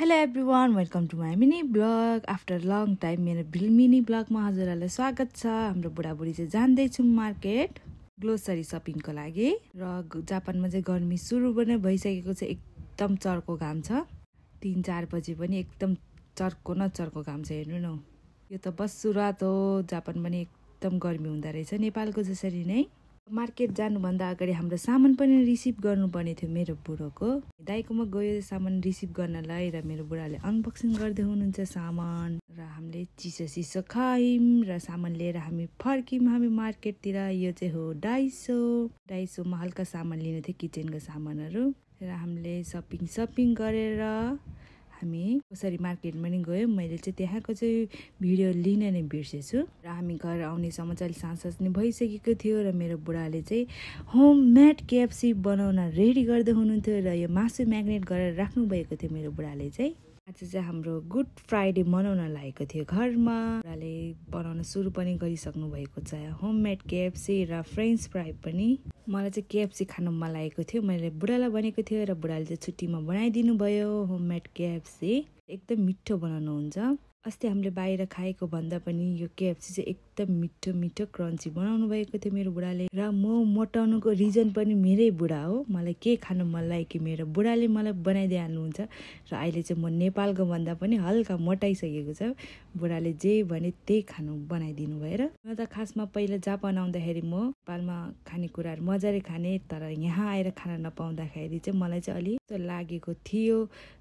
Hello everyone, welcome to my mini blog. After long time मेरो mini ब्लगमा हजुरहरूलाई स्वागत छ। हाम्रो बुढाबुढी चाहिँ जाँदैछौँ मार्केट ग्लोसरी सपिङको लागि। र जापानमा चाहिँ गर्मी सुरु पनि भइसकेको छ। एकदम चर्को घाम छ। 3-4 बजी पनि एकदम चर्को न चर्को घाम छ। हेर्नु न, यो त बस सुरुवात हो। जापान पनि एकदम गर्मी हुँदो रहेछ नेपालको जसरी नै। मार्केट जानुभन्दा अगाडि हाम्रो सामान पनि रिसिभ गर्नुपर्ने थियो। मेरो बुढोको दाइकोमा गयो सामान रिसिभ गर्नलाई, र मेरो बुढाले अनबक्सिङ गर्दै हुनुहुन्छ सामान। र हामीले चिसो खायौँ र सामान लिएर हामी फर्क्यौँ हामी मार्केटतिर। यो चाहिँ हो डाइसोमा हल्का सामान लिनु थियो, किचनको सामानहरू। र हामीले सपिङ गरेर हामी कसरी मार्केटमा नि गयौँ। मैले चाहिँ त्यहाँको चाहिँ भिडियो लिन नै बिर्सेछु। र हामी घर आउनेसम्म चाहिँ साँझ नै भइसकेको थियो। र मेरो बुढाले चाहिँ होममेड KFC बनाउन रेडी गर्दै हुनुहुन्थ्यो। र यो मासु म्याग्नेट गरेर राख्नु भएको थियो मेरो बुढाले चाहिँ। आज चाहिँ हाम्रो गुड फ्राइडे मनाउन लागेको थियो घरमा। बुढाले बनाउन सुरु पनि गरिसक्नु भएको छ होममेड KFC र फ्रेन्च फ्राई पनि। मलाई चाहिँ KFC खानु मन लागेको थियो। मैले बुढालाई भनेको थियो र बुढाले चाहिँ छुट्टीमा बनाइदिनु भयो होममेड KFC। एकदम मिठो बनाउनुहुन्छ। अस्ति हामीले बाहिर खाएको भन्दा पनि यो KFC चाहिँ एकदम मिठो क्रन्ची बनाउनु भएको थियो मेरो बुढाले। र म मोटाउनुको रिजन पनि मेरै बुढा हो। मलाई के खानु मन लाग्यो कि मेरो बुढाले मलाई बनाइदिइ हाल्नुहुन्छ। र अहिले चाहिँ म नेपालको भन्दा पनि हल्का मोटाइसकेको छ। बुढाले जे भने त्यही खानु बनाइदिनु भएर। म त खासमा पहिला जापान आउँदाखेरि म नेपालमा खानेकुराहरू मजाले खाने, तर यहाँ आएर खान नपाउँदाखेरि चाहिँ मलाई चाहिँ अलिक लागेको थियो।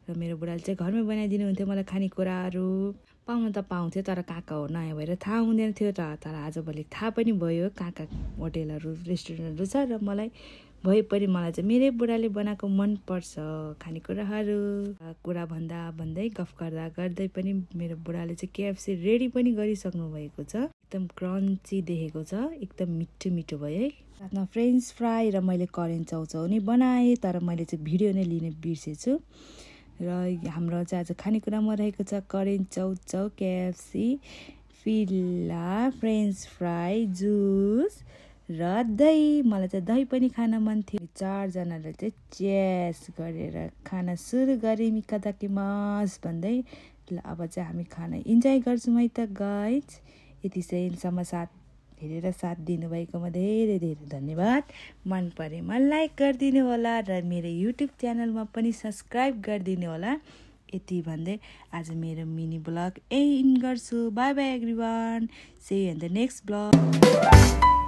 र मेरो बुढाले चाहिँ घरमै बनाइदिनु हुन्थ्यो मलाई खानेकुराहरू। पाउन त पाउँथ्यो, तर कहाँ हो नयाँ भएर थाहा हुँदैन थियो। तर आजभोलि थाहा पनि भयो कहाँ होटेलहरू रेस्टुरेन्टहरू छ। र मलाई मलाई चाहिँ मेरै बुढाले बनाएको मनपर्छ खानेकुराहरू। कुरा भन्दै गफ गर्दै पनि मेरो बुढाले चाहिँ KFC रेडी पनि गरिसक्नु भएको छ। एकदम क्रन्ची देखेको छ, एकदम मिठो भयो है। साथमा फ्रेन्च फ्राई र मैले करेन्ट चाउचाउ नै बनाएँ, तर मैले चाहिँ भिडियो नै लिन बिर्सेछु। र हाम्रो चाहिँ आज खानेकुरामा रहेको छ करेन्ट चाउचाउ, KFC, फिल्ला, फ्रेन्च फ्राई, जुस र दही। मलाई चाहिँ दही पनि खान मन थियो। 4 जनाले चाहिँ चेस गरेर खाना सुरु गऱ्यौँ इकादाकिमास भन्दै। ल अब चाहिँ हामी खाना इन्जोय गर्छौँ है त गाइज। यतिसम्म हेरेर साथ दिनुभएकोमा धेरै धन्यवाद। मन परेमा लाइक गरिदिनु होला र मेरो युट्युब च्यानलमा पनि सब्सक्राइब गरिदिनु होला। यति भन्दै आज मेरो मिनी ब्लग एन्ड गर्छु। Bye bye everyone, see you in the next blog.